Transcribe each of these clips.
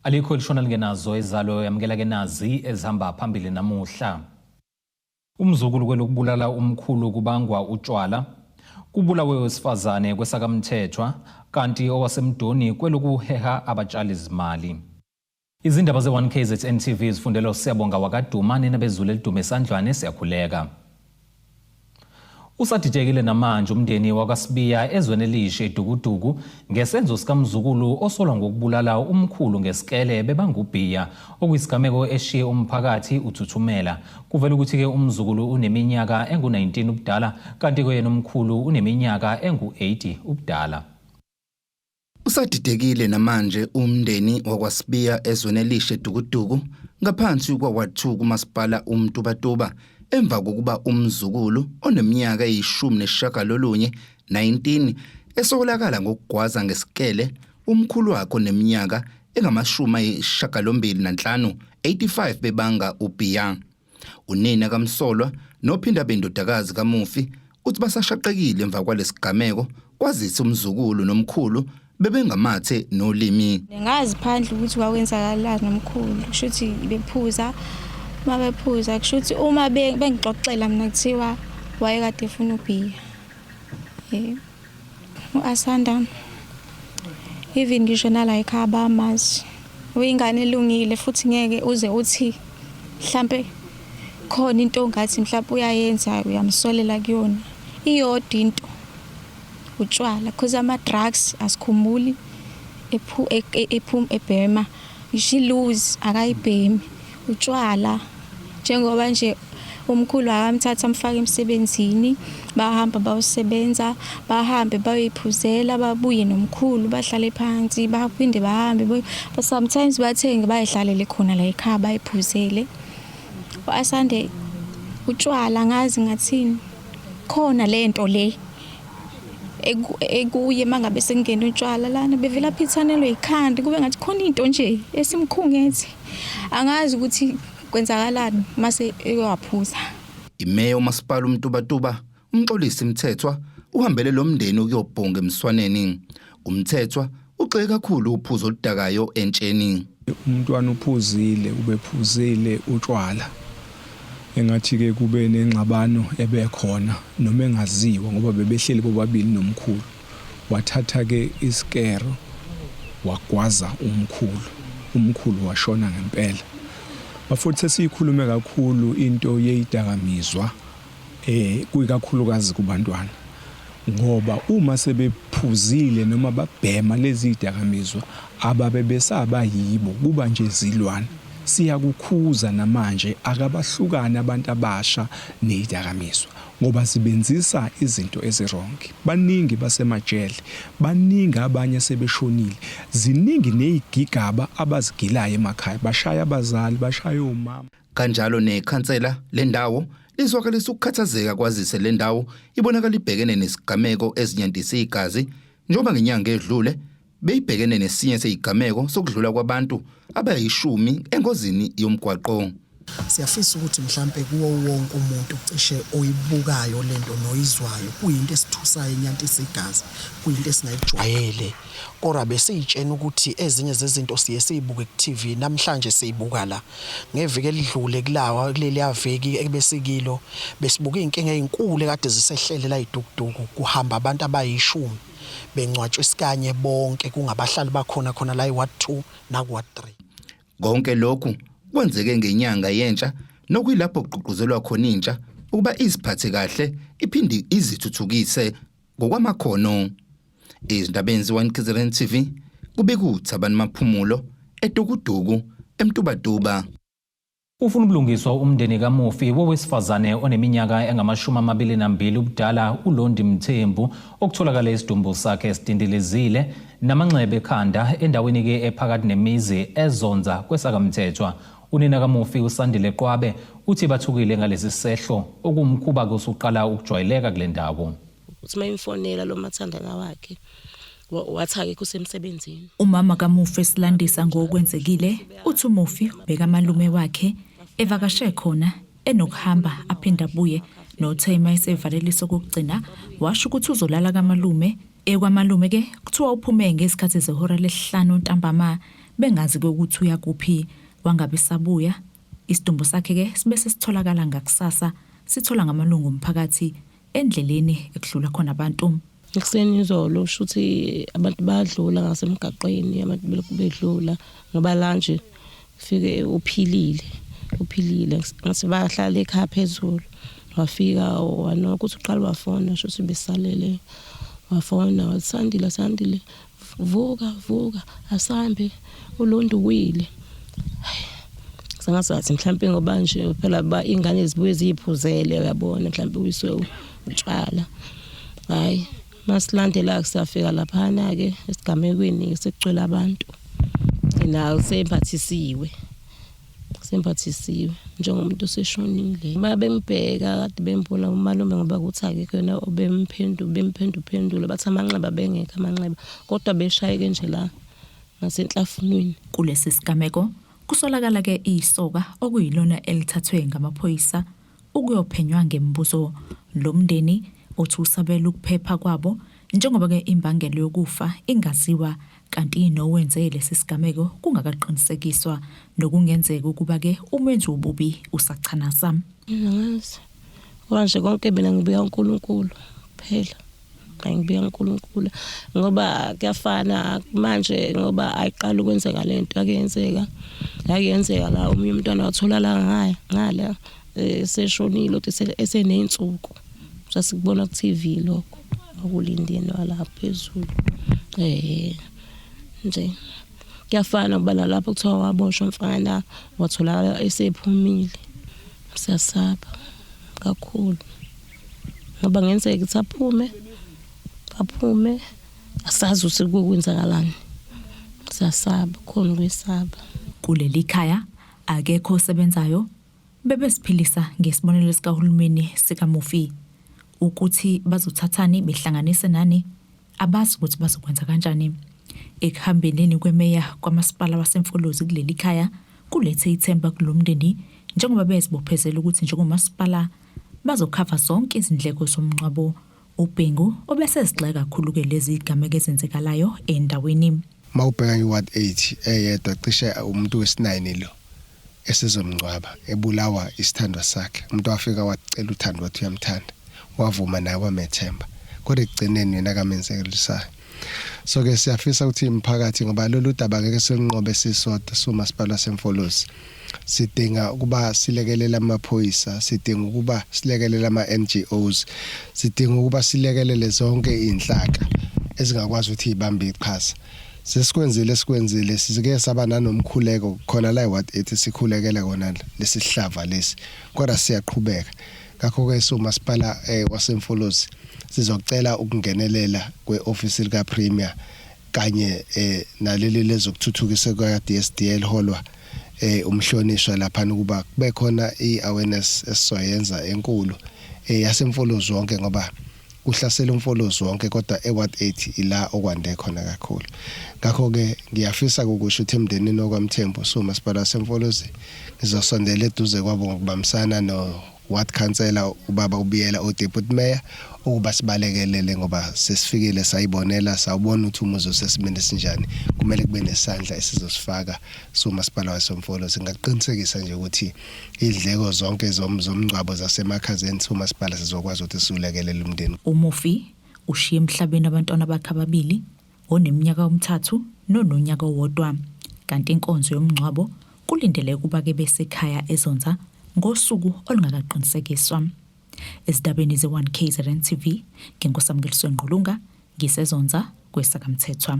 Alikho elishona lingenazo ezalo yamukela ke nazi ezihamba phambili namuhla. Umzukulu kwelokubulala umkhulu kubangwa utshwala. Kubulawe owesifazane kwesakamthethwa kanti owasemdoni kwelokuheha abatshali zimali. Izindaba ze-1KZN TV zifundelwa uSiyabonga wakaDuma nina bezulu elidume esandlwane siyakhuleka. Usadidekile namanje umndeni wakwaSibiya ezweni elisha eDukuduku ngesenzo sikamzukulu osolwa ngokubulala umkhulu ngesikele bebangubhiya okuyisigameko eshiye umphakathi uthuthumela. Kuvela ukuthi-ke umzukulu uneminyaka engu-19 ubudala kanti kweyena umkhulu uneminyaka engu-80 ubudala. Usadidekile namanje umndeni wakwaSibiya ezweni elisha eDukuduku ngaphansi kwa-Ward 2 kumasipala uMtubatuba emva kokuba umzukulu oneminyaka eyishumi nesishagalolunye 19 esolakala ngokugwaza ngesikele umkhulu wakhe oneminyaka engama-85 85 bebanga ubhiya. Unina kamsolwa nophinda bendodakazi kamufi uthi basashaqekile emva kwalesigameko kwazise umzukulu nomkhulu bebengamathe nolimi. Ngazi phandle ukuthi kwakwenzakalani nomkhulu, kusho ukuthi bephuza, uma bephuza kusho ukuthi uma bengixoxela mina kuthiwa wayekade efuna ubhiya. Yebo. U-Asanda even ngisho nala ekhaya bamazi. Uyingane elungile futhi ngeke uze uthi mhlampe khona into ongathi mhlampe uyayenza uyamsolela kuyona. Iyodwa into utshwala cause ama-drugs asikhumbuli ephuma ebhema ngisho iluzi akayibhemi utshwala njengoba nje umkhulu akamthatha amfake emsebenzini bahamba bayosebenza bahambe bayoyiphuzela babuye nomkhulu bahlale phansi baphinde bahambe but sometimes bathenge bayihlalele khona la ekhaya bayiphuzele. U-Asande utshwala ngazi ngathini khona lento le ekuye mangabe sekungena utshwala lana bevele aphithanelwe ikhanda kube ngathi khona into nje esimkhungethe angazi ukuthi kwenzakalani mase eyowaphuza. Imeya umasipala uMtubatuba uMxolisi Mthethwa uhambele lo mndeni ukuyobhonga emswaneni. UMthethwa ugxeke kakhulu uphuzo oludakayo entsheni. Umntwana uphuzile, ubephuzile utshwala. Engathi-ke kube nengxabano ebekhona noma engaziwa ngoba bebehleli bobabili nomkhulu. Wathatha-ke isikero wagwaza umkhulu, umkhulu washona ngempela. Bafowethu sesiyikhulume kakhulu into yeyidakamizwa eh kuyikakhulukazi kubantwana ngoba uma sebephuzile noma babhema lezi dakamizwa ababe besaba yibo kuba nje zilwane. Siyakukhuza namanje akabahlukane abantu abasha nezidakamizwa ngoba zibenzisa izinto ezirongi. Baningi basemajele, baningi abanye sebeshonile, ziningi nezigigaba abazigilayo emakhaya, bashaya abazali, bashaya omama. Kanjalo nekhansela lendawo lizwakalisa ukukhathazeka kwazise le ndawo ibonakala ibhekene nesigameko ezinyantisa igazi njengoba ngenyanga edlule beyibhekene nesinye sezigameko sokudlula kwabantu abayishumi engozini yomgwaqo. Siyafisa ukuthi mhlampe kuwo wonke umuntu cishe oyibukayo lento noyizwayo kuyinto esithusayo enyantisa igazi, kuyinto esingayijwayele kodwa besiyitshena ukuthi ezinye zezinto siye siyibuke ku-TV namhlanje siyibuka la. Ngeviki elidlule kulawa kuleliya viki ebesikilo besibuka iy'nkinga ey'nkulu ekade zisehlele la eDukuduku kuhamba abantu abayishumi bengcwatshwa isikanye bonke kungabahlali bakhona khona la e-ward 2 naku-ward 3. Konke lokhu kwenzeke ngenyanga yentsha nokuyilapho kugqugquzelwa khona intsha ukuba iziphathe kahle iphinde izithuthukise ngokwamakhono. Izindabeni ze-1 KZN TV kubika uThabani Maphumulo eDukuduku eMtubatuba. Ufuna ubulungiswa umndeni kamufi wowesifazane oneminyaka engama-22 ubudala uLondi Mthembu okutholakala isidumbu sakhe esidindilizile namanxeba ekhanda endaweni-ke ephakathi nemizi eZonza kwesakamthethwa. Unina kamufi uSandile Qwabe uthi bathukile ngalesi sehlo okuwumkhuba-ke osuqala ukujwayeleka kule ndawo. Uthi uma emfonela lo mathandana wakhe wathi akekho usemsebenzini. Umama kamufi esilandisa ngokwenzekile uthi umufi bekamalume wakhe evakashe khona enokuhamba aphinde abuye nothe uma esevalelisa okokugcina washo ukuthi uzolala kamalume. Ekwamalume ke kuthiwa uphume ngezikhathi zehora lesihlanu ntambama. Bengazi-ke ukuthi uyakuphi, wangabe esabuya. Isidumbu sakhe-ke sibe sesitholakala ngakusasa, sitholwa ngamalungu omphakathi endleleni ekudlula khona abantu. Ekuseni izolo shuthi abantu bayadlula ngasemgaqweni, abantu belokhu bedlula ngoba la nje fike uphilile, uphilile ngathi bahlala ekhaya phezulu. Wafika wanokho ukuthi uqala wafona shuthi besalele, wafona wathi Sandile, Sandile vuka vuka asambe uLondi uwile. Sengazathi mhlawumbe ngoba nje phela ba ingane zibuye ziyiphuzele uyabona mhlawumbe uyiswe utshwala. Hayi masilandela siyafika laphana ke esigamekweni sekugcwele abantu. Nawo semphathisiwe. Semphathisiwe njengomuntu oseshonile. Uma bembheka kade bembona umalume ngoba kuthi akekho yena obemphendu bemphenduphendula bathi amanxeba bengekho amanxeba kodwa beshayeke nje la ngasenhlafunweni. Kulesi sigameko kusolakala ke isoka okuyilona elithathwe ngamaphoyisa ukuyophenywa ngemibuzo. Lo mndeni uthi usabela ukuphepha kwabo njengoba ke imbangela yokufa ingaziwa kanti nowenze lesi sigameko kungakaqinisekiswa nokungenzeka ukuba ke umenzi wobubi usachanasa. Mina ngazi. Ngoba nje konke mina ngibika uNkulunkulu kuphela. Ngibika uNkulunkulu ngoba kuyafana manje ngoba ayiqali ukwenzeka lento akuyenzeka. Yakuyenzeka la omunye umntwana wathola la ngaya ngala eseshonile kodwa eseney'nsuku. Sasikubona ku-TV lokho okulindeni wala phezulu. Nje kuyafana ngoba nalapho kuthiwa waboshwa umfana watholakala esephumile. Siyasaba kakhulu ngoba ngenzeka ukuthi aphume aphume asazi ukuthi kwenzakalani. Siyasaba, khona ukwesaba. Kuleli khaya akekho osebenzayo, bebesiphilisa ngesibonelelo sikahulumeni sikamufi. Ukuthi bazothathani behlanganise nani abazi ukuthi bazokwenza kanjani. Ekuhambeleni kwemeya kwamasipala waseMfolozi kuleli khaya kulethe ithemba kulo mndeni njengoba bezibophezela ukuthi njengomasipala bazokhava zonke izindleko zomngcwabo. UBhengu obesezigxeka kakhulu-ke lezi zigameko ezenzekalayo endaweni. Uma ubheka nge-ward 8 eyedwa cishe umuntu wesi-9 lo esezomngcwaba ebulawa isithandwa sakhe. Umuntu wafika wacela uthando wathi uyamthanda, wavuma naye wamethemba, kodwa ekugcineni yena akamenzekelisayo. So ke siyafisa ukuthi imiphakathi ngoba lolu daba ngeke silunqobe sisodwa siwumasipala waseMfolozi. Sidinga ukuba silekelele amaphoyisa, sidinga ukuba silekelele ama-NGOs, sidinga ukuba silekelele zonke iy'nhlaka ezingakwazi ukuthi y'bambe iqhaza. Sesikwenzile esikwenzile, sike saba nanomkhuleko khona la e-ward 8 sikhulekela kona lesihlava lesi, kodwa siyaqhubeka. Ngakho-ke siwumasipala waseMfolozi sizocela ukungenelela kwe-ofisi lika-Premier kanye naleli lezokuthuthukisa kwa-DSD eliholwa umhlonishwa laphana ukuba kube khona i-awareness esizoyenza enkulu yaseMfolozi wonke ngoba kuhlasela uMfolozi wonke kodwa e-ward 8 ila okwande khona kakhulu. Ngakho-ke ngiyafisa ukusho ukuthi emndenini wakwaMthembu siwumasipala waseMfolozi ngizosondela eduze kwabo ngokubambisana no ward councillor ubaba uBiyela o-deputy mayor ukuba sibalekelele ngoba sesifikile sayibonela sawubona ukuthi umuzi usesimeni esinjani. Kumele kube nesandla esizosifaka siwumasipala waseMfolozi. Ngingaqinisekisa nje ukuthi izindleko zonke zomngcwabo zasemakhazeni siwumasipala sizokwazi ukuthi siwulekelele umndeni. Umufi ushiye emhlabeni abantwana bakhe ababili, oneminyaka omthathu nononyaka owodwa, kanti inkonzo yomngcwabo kulindeleke ukuba ke besekhaya eZonza ngosuku olungakaqinisekiswa. Ezindabeni ze-1 KZN TV, nginguSamukeliso Ngqulunga, ngiseZonza kweSakamthethwa.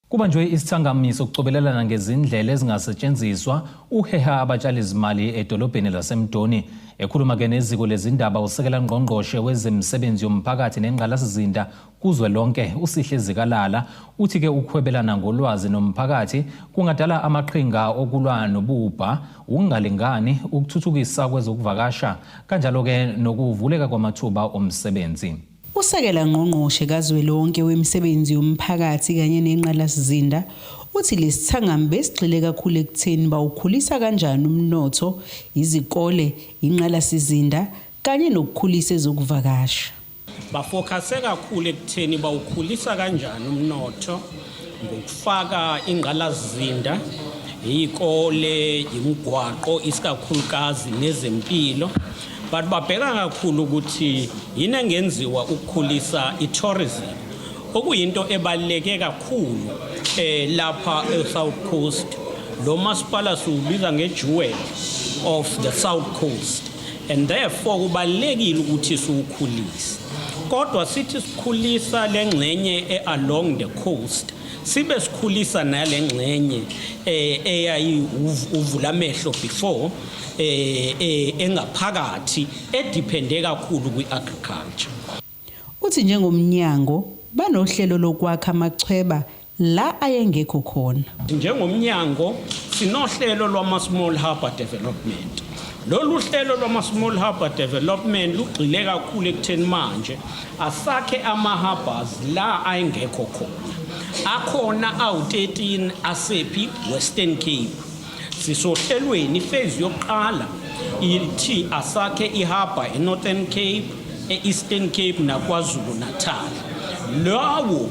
Kubanjwe isithangami sokucobelelana ngezindlela ezingasetshenziswa uheha abatshalizimali edolobheni laseMdoni. Ekhuluma ke neziko lezindaba usekela ngqongqoshe wezemisebenzi yomphakathi nengqalasizinda kuzwelonke uSihle Zikalala uthi ke ukuhwebelana ngolwazi nomphakathi kungadala amaqhinga okulwa nobubha, ukungalingani, ukuthuthukisa kwezokuvakasha kanjalo ke nokuvuleka kwamathuba omsebenzi. Usekela ngqongqoshe kazwelonke wemisebenzi yomphakathi kanye nengqalasizinda uthi lesithangami besigxile kakhulu ekutheni bawukhulisa kanjani umnotho, izikole, ingqalasizinda kanye nokukhulisa ezokuvakasha. Bafokhase kakhulu ekutheni bawukhulisa kanjani umnotho, Ngokufaka ingqalasizinda, iy'kole, imigwaqo, isikakhulukazi nezempilo, but babheka kakhulu ukuthi yini engenziwa ukukhulisa i-tourism, okuyinto ebaluleke kakhulu lapha e-South Coast. Lo masipala siwubiza nge-jewel of the South Coast, and therefore kubalulekile ukuthi siwukhulise. Kodwa sithi sikhulisa lengxenye e-along the coast, sibe sikhulisa nale ngxenye eyayi uvula amehlo before, engaphakathi, e-depende kakhulu kwi-agriculture. Uthi njengomnyango banohlelo lokwakha amachweba la ayengekho khona. Njengomnyango sinohlelo lwama-small harbour development. Lolu hlelo lwama-small harbour development lugxile kakhulu ekutheni manje asakhe ama-harbours la ayengekho khona. Akhona awu-13 asephi Western Cape. Sisohlelweni, i-phase yokuqala ithi asakhe i-harbour e-Northern Cape, e-Eastern Cape naKwaZulu Natal. Lawo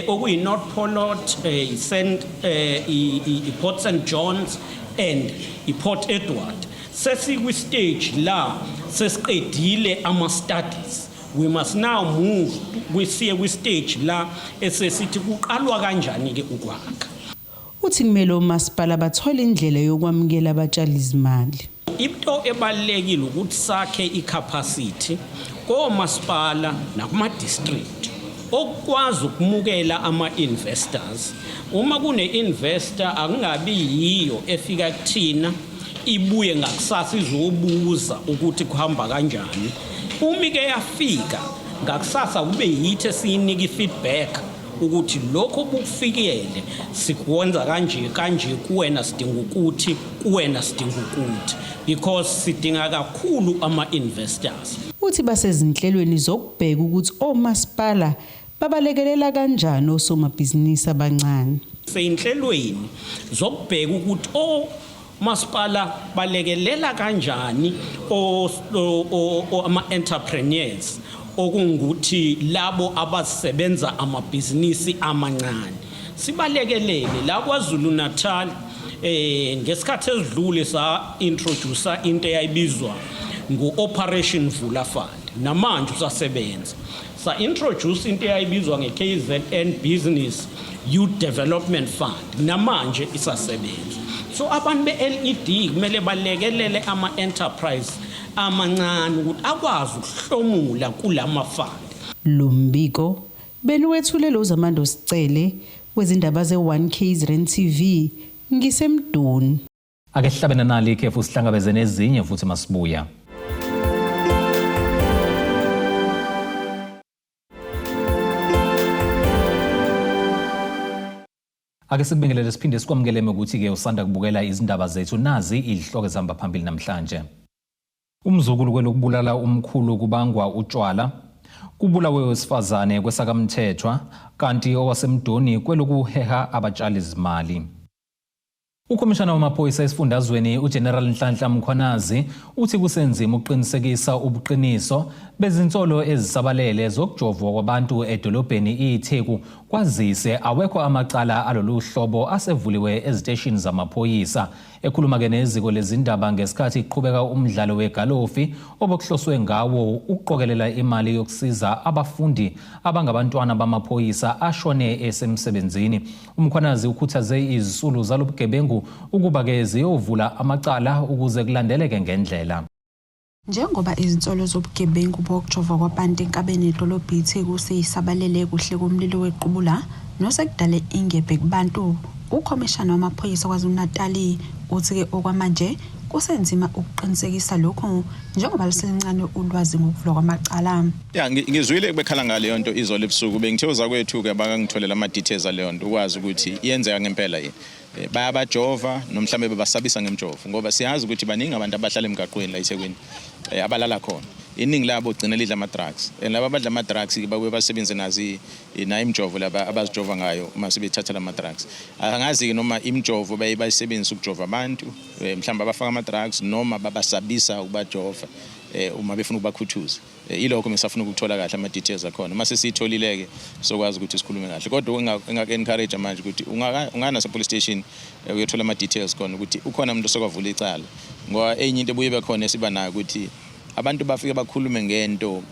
okuyi-North Polot, i-St i-Port St John's and i-Port Edward. Sesikwi-stage la sesiqedile ama-studies. We must now move kwisiye kwi-stage la esesithi kuqalwa kanjani ke ukwakha. Uthi kumele omasipala bathole indlela yokwamukela abatshalizimali. Into ebalulekile ukuthi sakhe i-capacity komasipala nakuma-district okukwazi ukumukela ama-investors. Uma kune-investor, akungabi yiyo efika kuthina ibuye ngakusasa izobuza ukuthi kuhamba kanjani. Uma ike yafika ngakusasa, kube yithi esiyinika i-feedback ukuthi lokho obukufikele sikwenza kanje kanje, kuwena sidinga ukuthi, kuwena sidinga ukuthi, because sidinga kakhulu ama-investors. Uthi basezinhlelweni zokubheka ukuthi omasipala babalekelela kanjani osomabhizinisi abancane. Seyinhlelweni zokubheka ukuthi omasipala balekelela kanjani ama-entrepreneurs, okungukuthi labo abasebenza amabhizinisi amancane, sibalekelele. La KwaZulu Natal, ngesikhathi esidlule sa introduce into eyayibizwa ngu-Operation Vula Fund, namanje usasebenza. Sa introduce into eyayibizwa nge-KZN Business Youth Development Fund, namanje isasebenza. So abantu be-LED kumele balekelele ama-enterprise amancane ukuthi akwazi ukuhlomula kulama fund. Lo mbiko beniwethulelwa uZamando Sicele wezindaba ze-1 KZN TV ngiseMdoni. Ake sihlabene nali ikhefu, sihlangabeze nezinye futhi masibuya. Ake sikubingelele siphinde sikwamukele ukuthi-ke usanda kubukela izindaba zethu. Nazi izihloko ezihamba phambili namhlanje. Umzukulu kwelokubulala umkhulu kubangwa utshwala. Kubulawe wesifazane kwesakamthethwa, kanti owaseMdoni kwelokuheha abatshali zimali. Ukhomishana wamaphoyisa esifundazweni uGeneral Nhlanhla Mkhwanazi uthi kusenzima ukuqinisekisa ubuqiniso bezinsolo ezisabalele zokujovwa kwabantu edolobheni iTheku, kwazise awekho amacala alolu hlobo asevuliwe eziteshini zamaphoyisa. Ekhuluma-ke neziko lezindaba ngesikhathi kuqhubeka umdlalo wegalofi obekuhloswe ngawo ukuqokelela imali yokusiza abafundi abangabantwana bamaphoyisa ashone esemsebenzini, uMkhwanazi ukhuthaze izisulu zalobugebengu ukuba-ke ziyovula amacala ukuze kulandeleke ngendlela. Njengoba izinsolo zobugebengu bokujovwa kwabantu enkabeni yedolobha iTheku seyisabalele kuhle komlilo wequbula nosekudale ingebhe kubantu, ukhomishana wamaphoyisa KwaZulu-Natali uthi-ke okwamanje kusenzima ukuqinisekisa lokhu njengoba luselincane ulwazi ngokuvulwa kwamacala. Ya, ngizwile bekhala ngaleyo nto izolo ebusuku. Bengithe uzakwethu-ke bakangitholela ama-details aleyo nto, ukwazi ukuthi iyenzeka ngempela yini. Bayabajova noma mhlawumbe bebasabisa ngemjovo, ngoba siyazi ukuthi baningi abantu abahlala emgaqweni la eThekwini, abalala khona. Iningi labo gcina lidla ama-drugs, and laba abadla ama-drugs babuye basebenze nazi nayo imijovo laba abazijova ngayo uma sebethatha lama-drugs. Angazi-ke noma imijovo baye bayisebenzisa ukujova abantu, mhlawumbe abafaka ama-drugs, noma babasabisa ukubajova. Uma befuna ukubakhuthuza, ilokho ngisafuna ukuthola kahle ama details akhona. Mase siyitholile ke sokwazi ukuthi sikhulume kahle, kodwa engaka-encourage manje ukuthi ungana police station uyothola ama details khona ukuthi ukhona umuntu osokavula icala, ngoba enye into ebuye bekhona esiba nayo ukuthi abantu bafike bakhulume ngento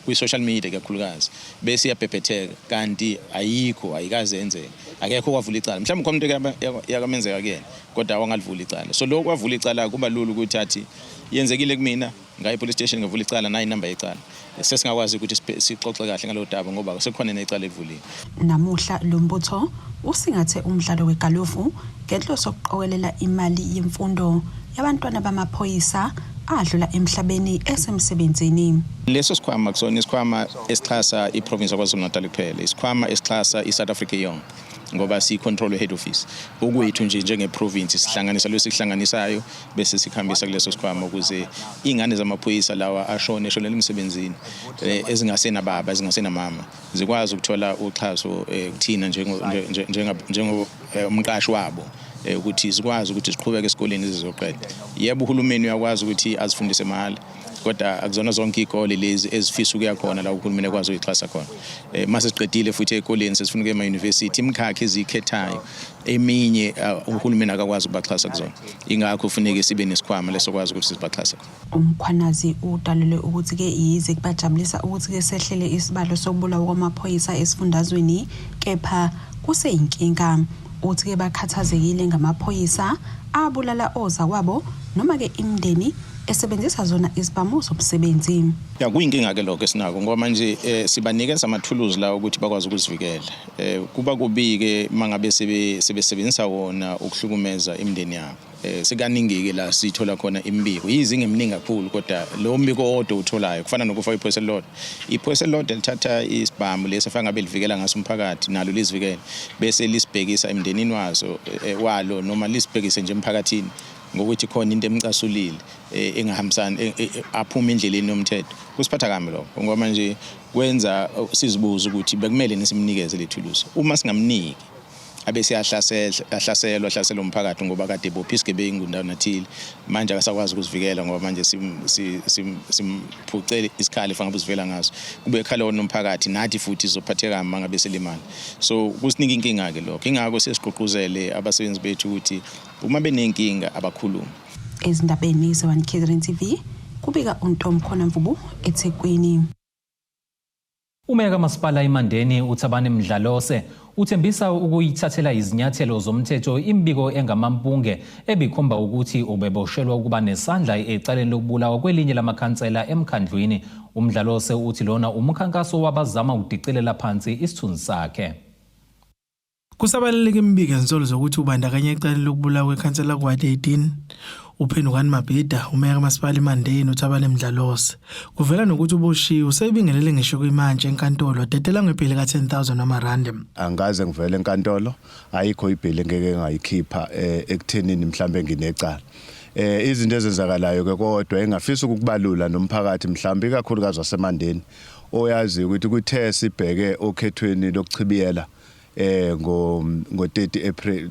kwi-social media kakhulukazi, bese iyabhebhetheka, kanti ayikho, ayikaze yenzeke, akekho okwavula icala. Mhlawumbe khona umuntu yakamenzeka kuyena kodwa wangalivula icala. So lokhu kwavula icala kuba lula ukuthi athi yenzekile kumina, ngaye police station ngavula icala, nayi inamba yecala, sesingakwazi ukuthi sixoxe kahle ngalo daba ngoba sekukhona necala elivuliwe. Namuhla lo mbutho usingathe umdlalo wegalofu ngenhloso yokuqokelela imali yemfundo yabantwana bamaphoyisa adlula emhlabeni esemsebenzini. Leso sikhwama kusona isikhwama esixhasa iprovince yaKwaZulu-Natal kuphela, isikhwama esixhasa i-South Africa yonke, ngoba siyi-control head office. Okwethu nje njenge-province sihlanganisa leso sikuhlanganisayo bese sikhambisa kuleso sikhwama ukuze iy'ngane zamaphoyisa lawa ashone eshonele emsebenzini, ezingasenababa, ezingasenamama, zikwazi ukuthola uxhaso kuthina njengomqashi wabo, ukuthi zikwazi ukuthi ziqhubeke esikoleni zizoqeda. Yebo, uhulumeni uyakwazi ukuthi azifundise mahhala, kodwa akuzona zonke iy'kole lezi ezifisa ukuya khona la uhulumeni ekwazi ukuyixhasa khona. Mase siqedile futhi ey'koleni, sesifuna ukuya ema-university, imikhakha eziyikhethayo eminye uhulumeni akakwazi ukubaxhasa kuzona, ingakho kufuneke sibe nesikhwama lesokwazi ukuthi sibaxhase khona. UMkhwanazi udalule ukuthi-ke yize kubajabulisa ukuthi-ke sehlele isibalo sokubulawa kwamaphoyisa esifundazweni, kepha kuseyinkinga. Uthi-ke bakhathazekile ngamaphoyisa abulala ozakwabo noma-ke imindeni esebenzisa zona izibhamu zomsebenzi. Ya, kuyinkinga ke lokho esinako, ngoba manje sibanikeza amathuluzi lawo ukuthi bakwazi ukuzivikela. Kuba kubi-ke mangabe sebesebenzisa wona ukuhlukumeza imindeni yabo. Sekaningi-ke la sithola khona imibiko, yize ingeminingi kakhulu, kodwa lowo mbiko owodwa utholayo kufana nokufaka iphoyisa elilodwa. Iphoyisa elilodwa lithatha isibhamu lesi efana ngabe livikela ngaso umphakathi, nalo lizivikele, bese lisibhekisa emndenini wazo walo noma lisibhekise nje emphakathini ngokuthi khona into emcasulile engahambisani, aphume endleleni yomthetho. Kusiphatha kambi lokho, ngoba manje kwenza sizibuze ukuthi bekumele nisimnikeze le thuluzi. Uma singamniki abese ahlaselwa, ahlaselwa umphakathi, ngoba kade bopha isigebengu ndawana thile, manje akasakwazi ukuzivikela ngoba manje simphucele isikhali fanele uzivikela ngaso, kube khala wona umphakathi, nathi futhi sizophatheka mangabe selimala. So kusinika inkinga ke lokho, ingakho sesigqugquzele abasebenzi bethu ukuthi uma benenkinga abakhulume. Ezindabeni ze-1 KZN TV, kubika uNtomkhona Mvubu eThekwini. Umeya kamasipala iMandeni uThabani Mdlalose uthembisa ukuyithathela izinyathelo zomthetho imibiko engamampunge ebikhomba ukuthi ubeboshelwa ukuba nesandla ecaleni lokubulawa kwelinye lamakhansela emkhandlwini. UMdlalose uthi lona umkhankaso wabazama ukudicilela phansi isithunzi sakhe. Kusabaleleke imibiko ezinsolo zokuthi ubandakanya ecaleni lokubulawa kwekhansela kuWard 18 uPhendukani Mabhida, umeya kamasipala iMandeni uThabane Mdlalose. Kuvela nokuthi uboshiwe useyibingelele ngisho kwimantshi enkantolo wadedela ngebheli ka-10,000 wamarandi. Angikaze ngivele enkantolo, ayikho ibheli engeke ngayikhipha ekuthenini mhlambe nginecala. Izinto ezenzakalayo ke kodwa engafisa ukukubalula nomphakathi, mhlambe ikakhulukazi waseMandeni, oyazi ukuthi kuthe sibheke okhethweni lokuchibiyela ngo 30 April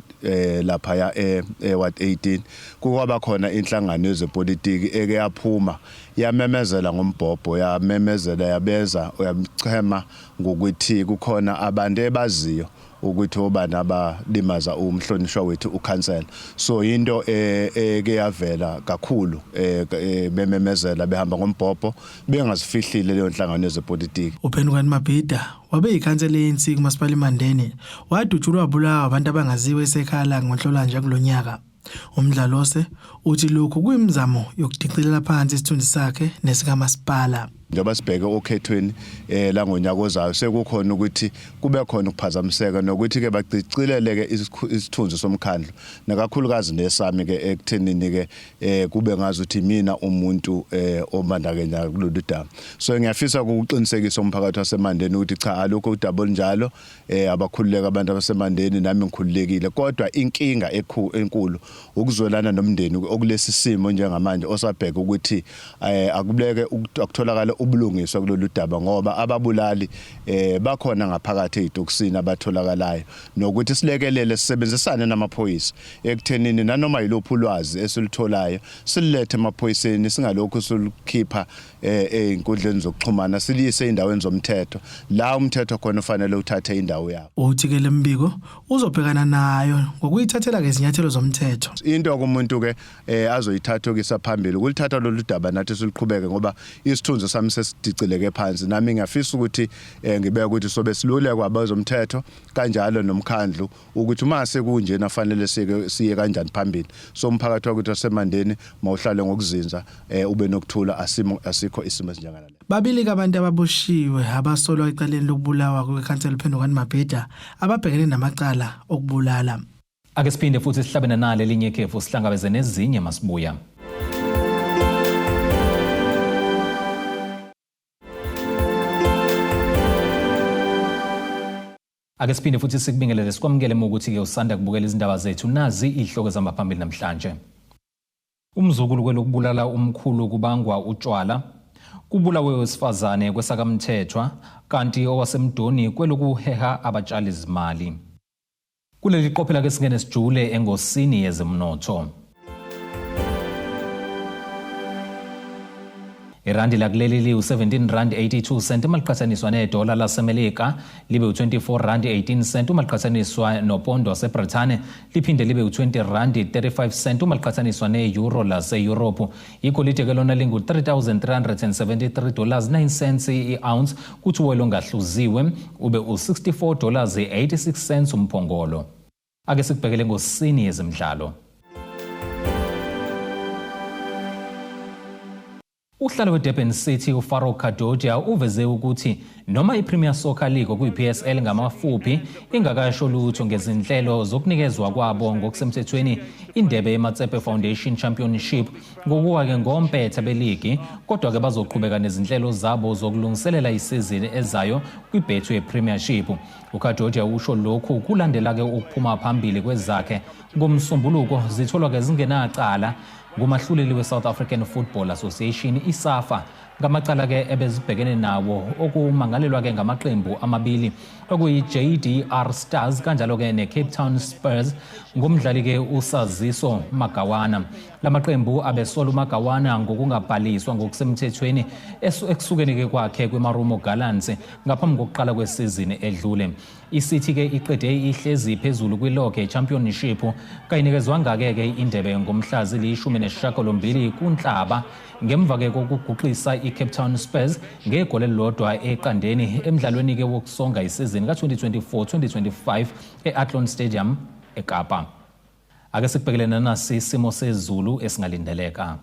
lapha ya e Ward 18, kukwaba khona inhlangano yezepolitiki eke yaphuma yamemezela ngombhobho, yamemezela, yabeza, uyamchema ngokuthi kukhona abantu ebaziyo ukuthi obani abalimaza umhlonishwa wethu ukhansela. So into eke yavela kakhulu, bememezela behamba ngombhobho bengazifihlile leyo nhlangano yezepolitiki. UPhendukani Mabhida wabe yikhansela le-ANC kumasipala iMandeni, wadutshulwa wabulawa abantu abangaziwe esekhaya lakhe ngoNhlolanja kulonyaka. UMdlalose uthi lokhu kuyimizamo yokudicilela phansi isithunzi sakhe nesikamasipala. Njengoba sibheke okhethweni la ngonyaka ozayo, sekukhona ukuthi kube khona ukuphazamiseka nokuthi ke bacicileleke isithunzi somkhandlu, nakakhulukazi nesami ke, ekuthenini ke kube ngazi ukuthi mina umuntu obandakanya kulolu daba. So ngiyafisa ukuqinisekisa umphakathi waseMandeni ukuthi cha, alukho udaba olunjalo. Abakhululeka abantu abaseMandeni, nami ngikhululekile, kodwa inkinga enkulu ukuzwelana nomndeni okulesi simo njengamanje osabheka ukuthi akubuleke akutholakala. ubulungiswa kulolu daba ngoba ababulali eh bakhona ngaphakathi ezitokisini abatholakalayo nokuthi silekelele sisebenzisane namaphoyisa ekuthenini nanoma yiluphi ulwazi esilutholayo silulethe emaphoyiseni singalokhu silukhipha eh, ezinkundleni zokuxhumana siliyise endaweni zomthetho la umthetho khona ufanele uthathe indawo yawo. Uthi ke lembiko uzobhekana nayo ngokuyithathela ke izinyathelo zomthetho. Into kumuntu ke eh azoyithatha okisa phambili ukulithatha lolu daba nathi siluqhubeke ngoba isithunzi sami sesidicileke phansi nami ngiyafisa ukuthi eh, ngibeke ukuthi sobe silulekwa abezomthetho kanjalo nomkhandlu ukuthi uma sekunjena fanele sike siye kanjani phambili so umphakathi wakithi wasemandeni mawuhlale ngokuzinza eh, ube nokuthula asimo asikho isimo esinjengala Babili abantu ababoshiwe abasolwa ecaleni lokubulawa kwekhansela uPhendukani Mabhida ababhekene namacala okubulala. Ake siphinde futhi sihlabene nale elinye ikhefu sihlangabeze nezinye masibuya. Ake siphinde futhi sikubingelele sikwamukele ukuthi-ke usanda kubukela izindaba zethu nazi izihloko ezihamba phambili namhlanje. Umzukulu kwelokubulala umkhulu kubangwa utshwala. Kubulawe owesifazane kwesakamthethwa kanti owasemdoni kwelokuheha abatshali zimali. Kuleli qophela ke singene sijule engosini yezemnotho. Irandi lakuleli liwu-17 rand 82 cent uma liqhathaniswa nedola laseMelika libe u-24 rand 18 cent uma liqhathaniswa nopondo waseBrithani liphinde libe u-20 rand 35 cent uma liqhathaniswa ne-euro laseyurophu. Igolide ke lona lingu-3373 dollars 9 cents i-ounce kuthi uwoyela ongahluziwe ube u-64 dollars 86 cents umphongolo. Ake sikubhekele ngosini yezemidlalo. Uhlalo weDurban City uFarouk Kadodia uveze ukuthi noma iPremier Soccer League okuyi-PSL ngamafuphi ingakasho lutho ngezinhlelo zokunikezwa kwabo ngokusemthethweni indebe yeMatsepe Foundation Championship ngokuwa-ke ngompetha beligi kodwa-ke bazoqhubeka nezinhlelo zabo zokulungiselela isizini ezayo kwiBetway Premiership. UKadodia usho lokhu kulandela-ke ukuphuma phambili kwezakhe ngoMsombuluko zitholwa-ke zingenacala ngumahluleli we-South African Football Association iSAFA ngamacala-ke ebezibhekene nawo okumangalelwa-ke ngamaqembu amabili okuyi-JDR Stars kanjalo-ke ne-Cape Town Spurs ngomdlali-ke uSaziso Magawana. La maqembu abesola uMagawana ngokungabhaliswa ngokusemthethweni ekusukeni-ke kwakhe kwiMarumo Gallants ngaphambi kokuqala kwesizini edlule. ICity ke iqede ihlezi phezulu kwi-log ye-championship kayinikezwanga-ke ke indebe ngomhla zili-18 kuNhlaba ngemva-ke kokuguqisa i-Cape Town Spurs ngegoli elilodwa eqandeni emdlalweni-ke wokusonga isizini ka-2024-2025 e-Athlone Stadium eKapa. Ake sikubhekele nanasi isimo sezulu esingalindeleka.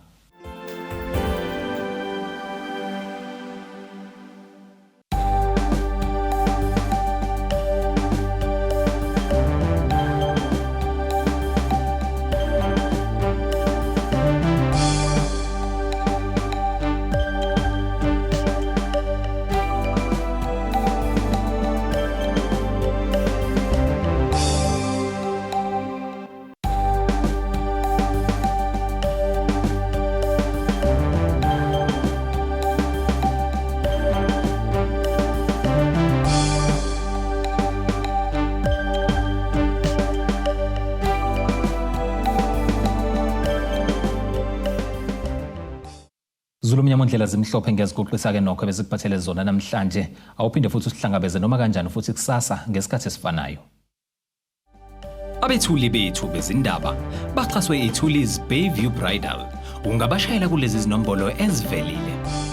Zulu mnyama ndlela zimhlophe ngiyaziguqisa ke nokho besikuphathele zona namhlanje awuphinde futhi usihlangabeze noma kanjani futhi kusasa ngesikhathi esifanayo Abethuli bethu bezindaba baxhaswe iThuli's Bayview Bridal. Ungabashayela kulezi zinombolo ezivelile.